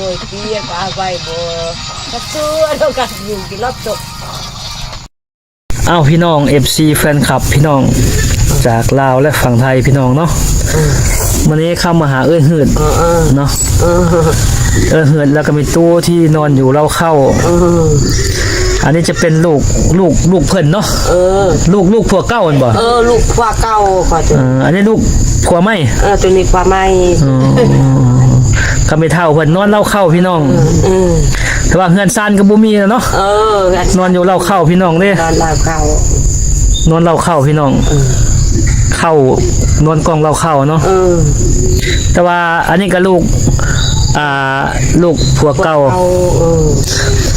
ໂອ້ຍ ເປຍກະອາໄວ້ບໍ່ ກະເຊື່ອດອກ ກະຢູ່ກິນລອບຕົກ. ອ້າວ ພີ່ນ້ອງ ເອັຟຊີ ແຟນຄລັບ ພີ່ນ້ອງຈາກລາວ ແລະ ຝັ່ງໄທ ພີ່ນ້ອງເນາະ. ມື້ນີ້ເຂົ້າມາຫາເອື້ອຍຫືດເນາະ. ເອື້ອຍຫືດ ແລ້ວກໍມີຕູ້ທີ່ນອນຢູ່ເລົ້າເຂົ້າ. ອັນນີ້ຈະເປັນລູກ ລູກ ລູກເພິ່ນເນາະ. ເອີ ລູກ ລູກຜົວເກົ່າແມ່ນບໍ່? ເອີ ລູກຜົວເກົ່າຂ້ອຍ. ເອີ ອັນນີ້ລູກຜົວໃໝ່. ເອີ ໂຕນີ້ຜົວໃໝ່. ເອີ ກໍແມ່ເຖົ້າເພິ່ນນອນເລົ້າເຂົ້າ ພີ່ນ້ອງ. ເອີ ແຕ່ວ່າເຮືອນຊານກໍບໍ່ມີແລ້ວເນາະ. ເອີ ນອນຢູ່ເລົ້າເຂົ້າ ພີ່ນ້ອງເດ້. ນອນເລົ້າເຂົ້າ ນອນເລົ້າເຂົ້າ ພີ່ນ້ອງ. ເອີ ເຂົ້າ ນອນກ່ອງເລົ້າເຂົ້າເນາະ. ເອີ ແຕ່ວ່າອັນນີ້ກໍລູກ ອ່າ ລູກຜົວເກົ່າ. ເອີ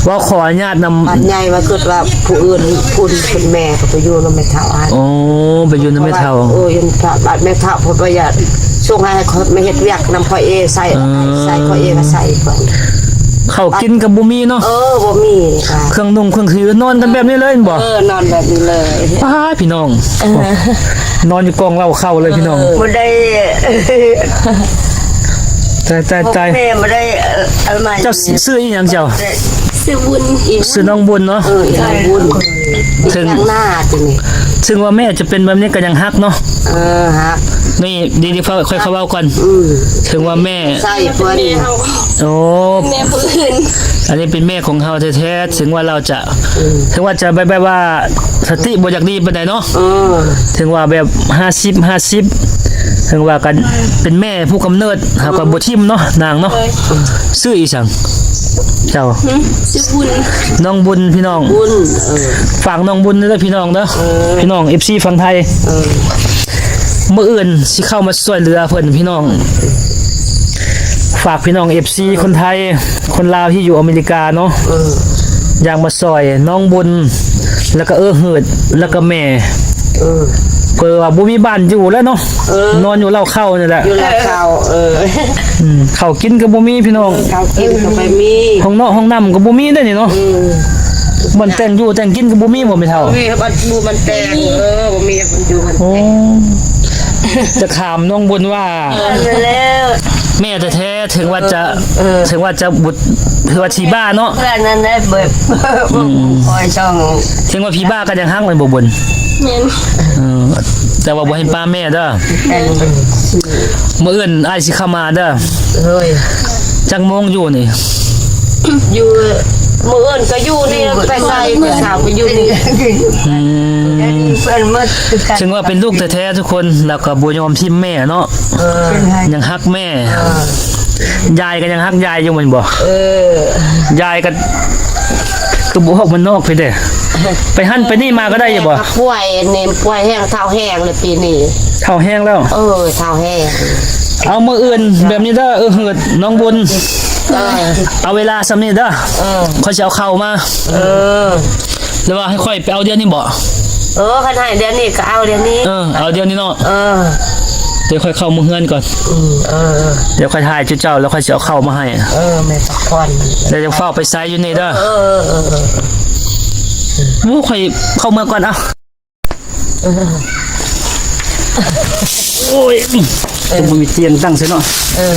ເວົ້າຂໍອະນຸຍາດນຳ ບັດໃຫຍ່ມາຄິດວ່າຜູ້ອື່ນ ຜູ້ເປັນແມ່ກໍໄປຢູ່ນຳແມ່ເຖົ້າ. ໂອ້ ໄປຢູ່ນຳແມ່ເຖົ້າ. ເອີ ຢູ່ນຳແມ່ເຖົ້າ ບັດແມ່ເຖົ້າເພິ່ນບໍ່ຢາກສົ່ງໃຫ້ຂ້ອຍມາເຮັດວຽກນຳຂ້ອຍເອງ ໃສ່ ເອີ ໃສ່ຂ້ອຍເອງ ກໍໃສ່ເພິ່ນ. ເຂົ້າກິນກໍບໍ່ມີເນາະ. ເອີ ບໍ່ມີ. ເຄື່ອງນຸ່ງເຄື່ອງຖື ນອນກັນແບບນີ້ເລີຍແມ່ນບໍ່? ເອີ ນອນແບບນີ້ເລີຍ. ປ້າ ພີ່ນ້ອງ ເອີ ນອນຢູ່ກອງເລົ້າເຂົ້າເລີຍ ພີ່ນ້ອງ. ເອີ ບໍ່ໄດ້ ຕາຍ ຕາຍ ຕາຍ. ແມ່ບໍ່ໄດ້ ເອີ ເອົາມາ. ເຈົ້າຊື່ອີ່ຫຍັງເຈົ້າ? ຊື່ບຸນ. ຊື່ນ້ອງບຸນເນາະ. ເອີ ນ້ອງບຸນ. ເຖິງ ເຖິງວ່າແມ່ຈະເປັນແບບນີ້ກໍຍັງຮັກເນາະ. ເອີ ຮັກ. ນີ້ ດີໆ ຂ້ອຍ ຂ້ອຍເວົ້າກ່ອນ. ເຖິງວ່າແມ່ ໃສ່ເພິ່ນ. ໂອ້ ແມ່ຜູ້ອື່ນ. ອັນນີ້ເປັນແມ່ຂອງເຮົາແທ້ໆ. ເຖິງວ່າລາວຈະ ເຖິງວ່າຈະແບບ ແບບວ່າສະຕິບໍ່ຢາກດີປານໃດເນາະ. ເຖິງວ່າແບບຫ້າສິບ ຫ້າສິບ ເຖິງວ່າກັນເປັນແມ່ຜູ້ກຳເນີດ ເຮົາກໍບໍ່ຖິ້ມເນາະ ນາງເນາະ. ຊື່ອີ່ຫຍັງເຈົ້າ? ຊື່ບຸນ. ນ້ອງບຸນ ພີ່ນ້ອງ. ບຸນ. ເອີ ຝາກນ້ອງບຸນເດີ ພີ່ນ້ອງເດີ. ເອີ ພີ່ນ້ອງ ເອັຟຊີ ຝັ່ງໄທ. ເອີ ມື້ອື່ນຊິເຂົ້າມາຊ່ວຍເຫຼືອເພິ່ນ ພີ່ນ້ອງ. ຝາກພີ່ນ້ອງ ເອັຟຊີ ຄົນໄທ ຄົນລາວທີ່ຢູ່ອາເມລິກາເນາະ. ເອີ ຢາກມາຊ່ອຍນ້ອງບຸນ ແລ້ວກໍເອື້ອຍຫືດ ແລ້ວກໍແມ່. ເອີ ເພາະວ່າບໍ່ມີບ້ານຢູ່ແລ້ວເນາະ. ເອີ ນອນຢູ່ເລົ້າເຂົ້ານີ້ແຫຼະ. ຢູ່ເລົ້າເຂົ້າ. ເອີ ເຂົ້າກິນກໍບໍ່ມີ ພີ່ນ້ອງ. ເອີ ເຂົ້າກິນກໍບໍ່ມີ. ຫ້ອງນອກຫ້ອງນ້ຳກໍບໍ່ມີເດ້ນີ້ເນາະ. ເອີ ບ່ອນແຕ່ງຢູ່ແຕ່ງກິນກໍບໍ່ມີບໍ່ແມ່ເຖົ້າ? ບໍ່ມີ ບ້ານຢູ່ບ້ານແຕ່ງ. ເອີ ບໍ່ມີບ່ອນຢູ່ບ່ອນແຕ່ງ. ໂອ້ ຈະຖາມນ້ອງບຸນວ່າ ເອີ ແມ່ແທ້ໆ ເຖິງວ່າຈະ ເອີ ເຖິງວ່າຈະບຸດ ຖືວ່າຜີບ້າເນາະ. ເພື່ອນນັ້ນໄດ້ເບີດ ອືມ ຄອຍຊ່ອງ. ເຖິງວ່າຜີບ້າກໍຍັງຮັກແມ່ນບໍ່ບຸນ? ແມ່ນ. ເອີ ແຕ່ວ່າບໍ່ໃຫ້ປະແມ່ເດີ. ແມ່ນ. ມື້ອື່ນອ້າຍຊິເຂົ້າມາເດີ. ໂດຍ. ຈັກໂມງຢູ່ນີ້? ຢູ່ ມື້ອື່ນກໍຢູ່ນີ້ ໄປໃສ ມື້ເຊົ້າກໍຢູ່ນີ້. ອືມ ເພິ່ນໝົດ. ເຖິງວ່າເປັນລູກແທ້ໆ ທຸກຄົນ ແລ້ວກໍບໍ່ຍອມຖິ້ມແມ່ເນາະ. ເອີ ຍັງຮັກແມ່. ເອີ ຍາຍກໍຍັງຮັກຍາຍຢູ່ແມ່ນບໍ່? ເອີ ຍາຍກໍຄືບໍ່ອອກມານອກພີ້ເດ້. ໄປຫັ້ນໄປນີ້ມາກໍໄດ້ຢູ່ບໍ່? ປ່ວຍນີ້ ປ່ວຍແຮງ ເຖົ້າແຮງແລ້ວປີນີ້. ເຖົ້າແຮງແລ້ວ? ເອີ ເຖົ້າແຮງ. ເອົາ ມື້ອື່ນແບບນີ້ເດີ ເອື້ອຍຫືດ ນ້ອງບຸນ. ເອີ ເອົາເວລາສ່ຳນີ້ເດີ. ເອີ ຂ້ອຍຊິເອົາເຂົ້າມາ. ເອີ ຫຼືວ່າໃຫ້ຂ້ອຍໄປເອົາດຽວນີ້ບໍ? ເອີ ຄັນໃຫ້ດຽວນີ້ກໍເອົາດຽວນີ້. ເອີ ເອົາດຽວນີ້ເນາະ. ເອີ ດຽວຂ້ອຍເຂົ້າເມືອເຮືອນກ່ອນ. ອືມ ເອີ ດຽວຂ້ອຍຖ່າຍຈຸເຈົ້າ ແລ້ວຂ້ອຍຊິເອົາເຂົ້າມາໃຫ້. ເອີ ແມ່ນພັກຜ່ອນ. ແລ້ວຈະຟ້າວໄປໃສຢູ່ນີ້ເດີ. ເອີ ເອີ ເອີ ໂອ້ ຂ້ອຍເຂົ້າເມືອກ່ອນ. ເອົ້າ ເອີ ໂອ້ຍ ເອີ ຈະບໍ່ມີຕຽງຕັ້ງໃສ່ເນາະ. ເອີ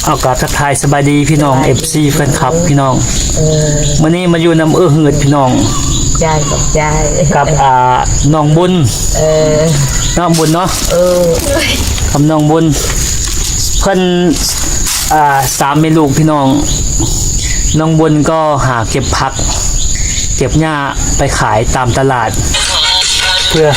ເອົາ ກາບທັກທາຍສະບາຍດີພີ່ນ້ອງ ສະບາຍດີ ເອັຟຊີ ແຟນຄລັບ ພີ່ນ້ອງ. ເອີ ມື້ນີ້ມາຢູ່ນຳເອື້ອຍຫືດ ພີ່ນ້ອງ. ໃຈ ຂອບໃຈ. ກັບ ອ່າ ນ້ອງບຸນ. ເອີ ນ້ອງບຸນເນາະ. ເອີ ກັບນ້ອງບຸນ ເພິ່ນ ອ່າ ສາມແມ່ລູກ ພີ່ນ້ອງ. ນ້ອງບຸນກໍຫາເກັບຜັກ ເກັບຫຍ້າໄປຂາຍຕາມຕະຫຼາດ ເພື່ອ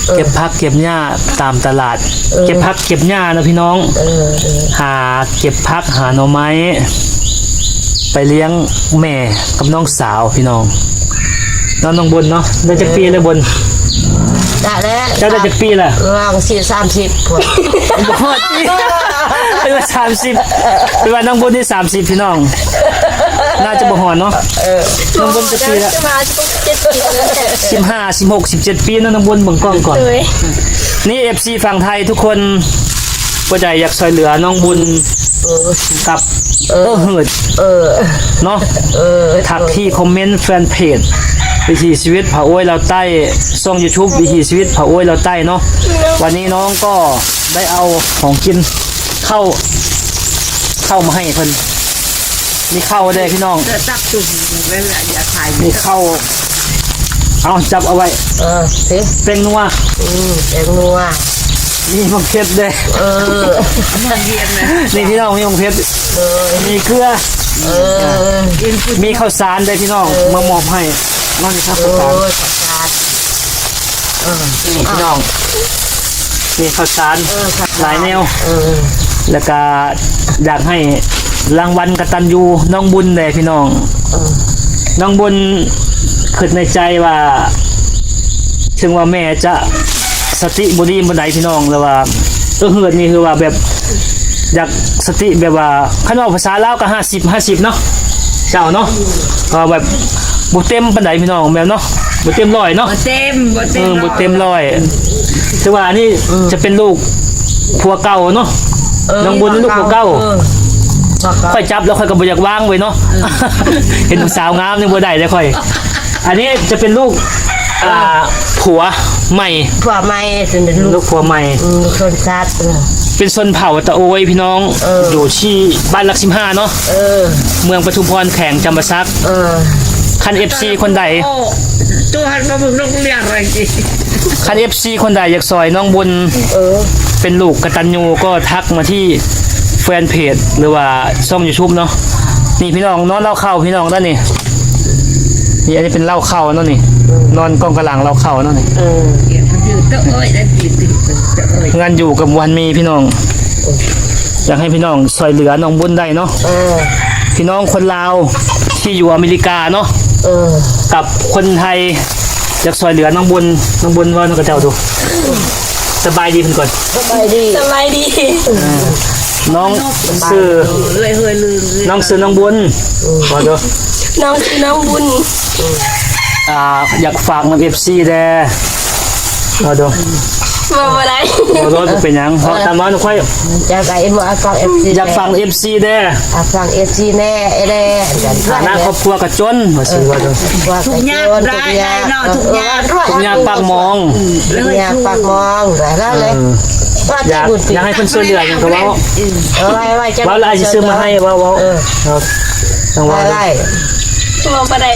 ເອີ ເກັບຜັກເກັບຫຍ້າຕາມຕະຫຼາດ. ເອີ ເກັບຜັກເກັບຫຍ້າເນາະພີ່ນ້ອງ. ເອີ ເອີ ຫາເກັບຜັກຫາໜໍ່ໄມ້ໄປລ້ຽງແມ່ກັບນ້ອງສາວພີ່ນ້ອງ. ເນາະ ນ້ອງບຸນເນາະ. ໄດ້ຈັກປີແລ້ວບຸນ? ໄດ້ແລ້ວ. ເຈົ້າໄດ້ຈັກປີແລ້ວ? ລອງ ສີ່ ສາມສິບພຸ້ນ. ບໍ່ຮອດຕິ ເປັນວ່າສາມສິບ ເປັນວ່ານ້ອງບຸນນີ້ສາມສິບ ພີ່ນ້ອງ. ໜ້າຈະບໍ່ຮອດເນາະ. ເອີ ນ້ອງບຸນຈັກປີແລ້ວ? ສິບຫ້າ ສິບຫົກ ສິບເຈັດປີເນາະ. ນ້ອງບຸນເບິ່ງກ້ອງກ່ອນ. ໂດຍ. ນີ້ ເອັຟຊີ ຝັ່ງໄທທຸກຄົນ ຜູ້ໃດຢາກຊ່ວຍເຫຼືອນ້ອງບຸນ ເອີ ກັບ ເອີ ເອີ ເຮີດ ເອີ ເນາະ. ເອີ ທັກທີ່ຄອມເມັນແຟນເພຈ ວິຖີຊີວິດຜາໂອ້ຍລາວໃຕ້ ຊ່ອງຢູທູບ ວິຖີຊີວິດຜາໂອ້ຍລາວໃຕ້ເນາະ. ວັນນີ້ນ້ອງກໍໄດ້ເອົາຂອງກິນ ເຂົ້າ ເຂົ້າມາໃຫ້ເພິ່ນ ມີເຂົ້າແດ່ພີ່ນ້ອງ ເອີ ຕັກຕຸ່ມໄວ້ ຢ່າຖ່າຍ ມີເຂົ້າ ເອົາ ຈັບເອົາໄວ້ ເອີ ເດ້ ແປ້ງນົວ ອືມ ແປ້ງນົວ ມີໝາກເຜັດແດ່ ເອີ ນີ້ພີ່ນ້ອງ ມີໝາກເຜັດ ເອີ ມີເກືອ ເອີ ມີເຂົ້າສານແດ່ພີ່ນ້ອງ ເອີ ມາມອບໃຫ້ ເນາະ ນີ້ເຂົ້າສານ ໂອ້ຍ ເຂົ້າສານ ເອີ ນີ້ພີ່ນ້ອງ ມີເຂົ້າສານ ເອີ ເຂົ້າສານ ຫຼາຍແນວ ເອີ ແລ້ວກະຢາກໃຫ້ລາງວັນກະຕັນຍູນ້ອງບຸນແດ່ພີ່ນ້ອງ ເອີ ນ້ອງບຸນຄິດໃນໃຈວ່າ ເຖິງວ່າແມ່ຈະສະຕິບໍ່ດີປານໃດພີ່ນ້ອງ ແຕ່ວ່າ ເອີ ເຮືອນນີ້ຄືວ່າແບບ ຢາກສະຕິແບບວ່າ ຄັນເວົ້າພາສາລາວກໍຫ້າສິບ ຫ້າສິບເນາະ ເຈົ້າເນາະ ເອີ ແບບບໍ່ເຕັມປານໃດພີ່ນ້ອງ ແມ່ນເນາະ ບໍ່ເຕັມຮ້ອຍເນາະ ບໍ່ເຕັມ ບໍ່ເຕັມ ເອີ ບໍ່ເຕັມຮ້ອຍ ຖືວ່າອັນນີ້ ອືມ ຈະເປັນລູກຜົວເກົ່າເນາະ ເອີ ນ້ອງບຸນລູກຜົວເກົ່າ ເອີ ຂ້ອຍຈັບແລ້ວຂ້ອຍກໍບໍ່ຢາກວາງເວີຍເນາະ ເອີ ເຫັນຜູ້ສາວງາມນີ້ບໍ່ໄດ້ເດ້ຂ້ອຍ ອັນນີ້ຈະເປັນລູກ ອ່າ ຜົວໃໝ່ ຜົວໃໝ່ ເປັນລູກ ລູກຜົວໃໝ່ ອືມ ຊົນຊາດ ເອີ ເປັນຊົນເຜົ່າຕະໂອຍພີ່ນ້ອງ ເອີ ຢູ່ທີ່ບ້ານຫຼັກສິບຫ້າເນາະ ເອີ ເມືອງປະທຸມພອນ ແຂວງຈຳປາສັກ ເອີ ຄັນເອັຟຊີຄົນໃດ ໂອ້ ຕົວຫັນມາເບິ່ງນົກເລຍໄວ້ ຄັນເອັຟຊີຄົນໃດຢາກຊ່ອຍນ້ອງບຸນ ເອີ ເປັນລູກກະຕັນຍູ ກໍທັກມາທີ່ແຟນເພຈ ຫຼືວ່າຊ່ອງຢູທູບເນາະ ນີ້ພີ່ນ້ອງ ນອນເລົ້າເຂົ້າພີ່ນ້ອງ ດ້ານນີ້ ນີ້ ອັນນີ້ເປັນເລົ້າເຂົ້າເນາະນີ້ ນອນກອງກະຫຼັງເລົ້າເຂົ້າເນາະນີ້ ເອີ ເຮືອນຢູ່ກໍບໍ່ທັນມີພີ່ນ້ອງ ຢາກໃຫ້ພີ່ນ້ອງຊ່ວຍເຫຼືອນ້ອງບຸນໄດ້ເນາະ ເອີ ພີ່ນ້ອງຄົນລາວທີ່ຢູ່ອາເມລິກາເນາະ ເອີ ກັບຄົນໄທ ຢາກຊ່ວຍເຫຼືອນ້ອງບຸນ ນ້ອງບຸນເວົ້ານຳເຂົາເຈົ້າດູ ສະບາຍດີເພິ່ນກ່ອນ ສະບາຍດີ ສະບາຍດີ ເອີ ນ້ອງຊື່ ເອີຍ ເອີຍ ເອີຍ ນ້ອງຊື່ນ້ອງບຸນ ເອີ ເວົ້າດູ ນ້ອງຊື່ນ້ອງບຸນ ອ່າ ຢາກຝາກນຳເອັຟຊີແດ່ ເວົ້າດູ ເວົ້າບໍ່ໄດ້ ເວົ້າໂລດ ບໍ່ເປັນຫຍັງ ເວົ້າຕາມເວົ້ານຳຂ້ອຍ ຢາກໃຫ້ເອັຟຊີ ຢາກຝາກເອັຟຊີແດ່ ຝາກເອັຟຊີແດ່ ເອີ ຖານະຄອບຄົວກໍຈົນ ວ່າຊິວ່າ ເອີ ທຸກຍາກໄດ້ເນາະ ທຸກຍາກ ເອີ ທຸກຍາກປາກໝອງ ເອີ ທຸກຍາກປາກໝອງ ໄດ້ແລ້ວເລີຍ ເອີ ຢາກ ຢາກໃຫ້ເພິ່ນຊ່ວຍເຫຼືອຫຍັງກໍເວົ້າ ເອີ ເວົ້າແລ້ວອ້າຍຊິຊື້ມາໃຫ້ ເວົ້າ ເວົ້າ ເອີ ເວົ້າ ເວົ້າໄດ້ ເວົ້າບໍ່ໄດ້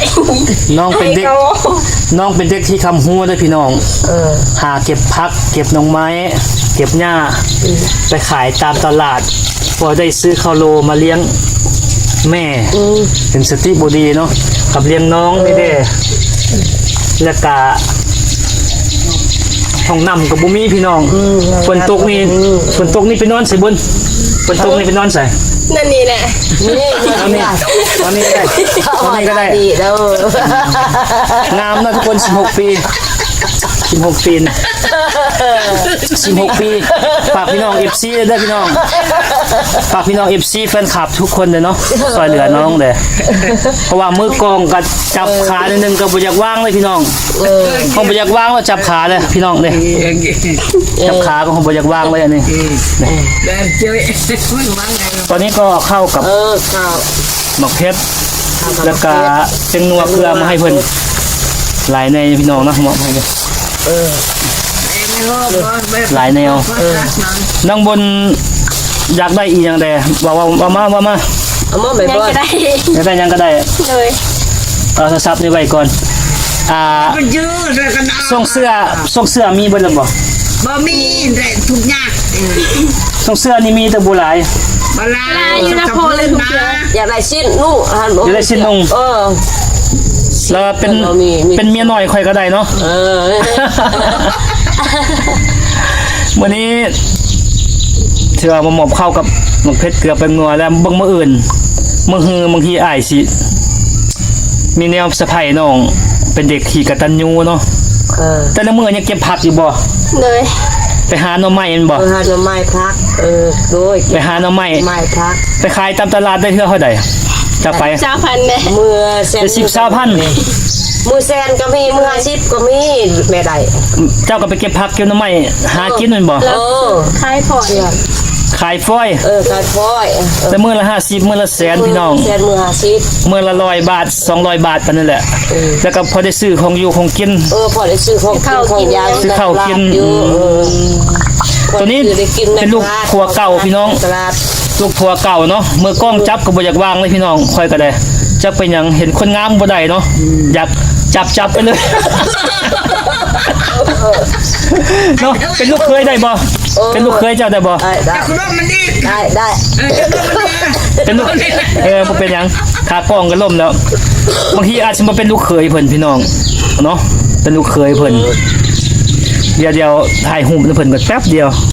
ນ້ອງເປັນເດັກ ນ້ອງເປັນເດັກທີ່ຄຳຮູ້ເດີພີ່ນ້ອງ ເອີ ຫາເກັບຜັກ ເກັບໜໍ່ໄມ້ ເກັບຫຍ້າ ອືມ ໄປຂາຍຕາມຕະຫຼາດ ພໍໄດ້ຊື້ເຂົ້າໂລມາລ້ຽງແມ່ ອືມ ເປັນສະຕິບໍ່ດີເນາະ ກັບລ້ຽງນ້ອງນີ້ເດ້ ເອີ ແລ້ວກະຫ້ອງນ້ຳກໍບໍ່ມີພີ່ນ້ອງ ອືມ ຝົນຕົກນີ້ ຝົນຕົກນີ້ໄປນອນໃສບຸນ ຝົນຕົກນີ້ໄປນອນໃສ ນອນນີ້ແຫຼະ ນີ້ ນອນນີ້ ນອນນີ້ກໍໄດ້ ນອນນີ້ກໍໄດ້ ງາມເນາະທຸກຄົນ ສິບຫົກປີ ສິບຫົກປີນະ ສິບຫົກປີ ຝາກພີ່ນ້ອງເອັຟຊີເດີພີ່ນ້ອງ ຝາກພີ່ນ້ອງເອັຟຊີແຟນຄລັບທຸກຄົນເດີເນາະ ຊ່ວຍເຫຼືອນ້ອງເດີ ເພາະວ່າມືກອງກໍຈັບຂາໜ້ອຍໜຶ່ງກໍບໍ່ຢາກວາງເລີຍພີ່ນ້ອງ ເອີ ເຮົາບໍ່ຢາກວາງແລ້ວຈັບຂາເດີພີ່ນ້ອງເດີ ຈັບຂາກໍບໍ່ຢາກວາງເລີຍອັນນີ້ ຕອນນີ້ກໍເຂົ້າກັບ ເອີ ເຂົ້າ ໝາກເຜັດ ແລ້ວກະແປ້ງນົວເກືອມາໃຫ້ເພິ່ນ ຫຼາຍແດ່ພີ່ນ້ອງເນາະ ມອບໃຫ້ເດີ ເອີ ຫຼາຍແນວ ເອີ ນ້ອງບົນຢາກໄດ້ອີ່ຫຍັງແດ່ ເວົ້າ ເວົ້າ ເວົ້າມາ ເວົ້າມາ ເອົາມອບໃຫ້ ຫຍັງກໍໄດ້ ຢາກໄດ້ຫຍັງກໍໄດ້ ໂດຍ ເອົາໂທລະສັບນີ້ໄວ້ກ່ອນ ອ່າ ມັນຍືດແລ້ວກໍໜາວ ຊ່ວງເສື້ອ ຊ່ວງເສື້ອມີເບິດແລ້ວບໍ່? ບໍ່ມີແຫຼະ ທຸກຍາກ ເອີ ຊ່ວງເສື້ອນີ້ມີແຕ່ບໍ່ຫຼາຍ ບໍ່ຫຼາຍ ຢູ່ນະຄອນເລີຍທຸກເທື່ອ ຢາກໄດ້ສິ້ນນຸ່ງ ຢາກໄດ້ສິ້ນນຸ່ງ ເອີ ແລ້ວເປັນ ເປັນເມຍນ້ອຍຂ້ອຍກໍໄດ້ເນາະ ເອີ ມື້ນີ້ຖືວ່າມາມອບເຂົ້າກັບໝາກເຜັດເກືອແປ້ງນົວ ແລ້ວເບິ່ງມື້ອື່ນ ມື້ຮືບາງທີອ້າຍຊິ ມີແນວສະໃພ້ນ້ອງ ເປັນເດັກທີ່ກະຕັນຍູເນາະ ເອີ ແຕ່ລະມື້ຍັງເກັບຜັກຢູ່ບໍ່? ໂດຍ ໄປຫາໜໍ່ໄມ້ແມ່ນບໍ່? ເອີ ຫາໜໍ່ໄມ້ຜັກ ເອີ ໂດຍ ໄປຫາໜໍ່ໄມ້ ໄມ້ຜັກ ໄປຂາຍຕາມຕະຫຼາດໄດ້ເທື່ອເທົ່າໃດ? ຈະໄປ ຊາວພັນເດ້ ມື້ແສນ ໄດ້ສິບ ຊາວພັນ ມື້ແສນກໍມີ ມື້ຫ້າສິບກໍມີ ແມ່ໄດ້ ເຈົ້າກໍໄປເກັບຜັກເກັບໜໍ່ໄມ້ ຫາກິນແມ່ນບໍ່? ເອີ ຂາຍພອຍ ຂາຍຟອຍ ເອີ ຂາຍຟອຍ ເອີ ແຕ່ມື້ລະຫ້າສິບ ມື້ລະແສນພີ່ນ້ອງ ແສນ ມື້ຫ້າສິບ ມື້ລະຮ້ອຍບາດ ສອງຮ້ອຍບາດປານນັ້ນແຫຼະ ເອີ ແລ້ວກໍພໍໄດ້ຊື້ຂອງຢູ່ຂອງກິນ ເອີ ພໍໄດ້ຊື້ຂອງກິນຂອງຢາ ຊື້ເຂົ້າກິນ ເອີ ໂຕນີ້ເປັນລູກຜົວເກົ່າພີ່ນ້ອງ ຕະຫຼາດ ລູກຜົວເກົ່າເນາະ ມືກ້ອງຈັບກໍບໍ່ຢາກວາງເລີຍພີ່ນ້ອງ ຂ້ອຍກໍໄດ້ ຈັກເປັນຫຍັງ ເຫັນຄົນງາມບໍ່ໄດ້ເນາະ ຢາກຈັບ ຈັບໄປເລີຍເນາະ. ເປັນລູກເຂີຍໄດ້ບໍ່? ເປັນລູກເຂີຍເຈົ້າໄດ້ບໍ່? ໄດ້ ໄດ້ ໄດ້ ເປັນລູກ ເອີ ບໍ່ເປັນຫຍັງ ຂາກອງກໍລົ້ມແລ້ວ. ບາງທີອາດຊິມາເປັນລູກເຂີຍເພິ່ນພີ່ນ້ອງເນາະ ເປັນລູກເຂີຍເພິ່ນ. ດຽວ ດຽວຖ່າຍຮູບນຳເພິ່ນກ່ອນແປັບດຽວ.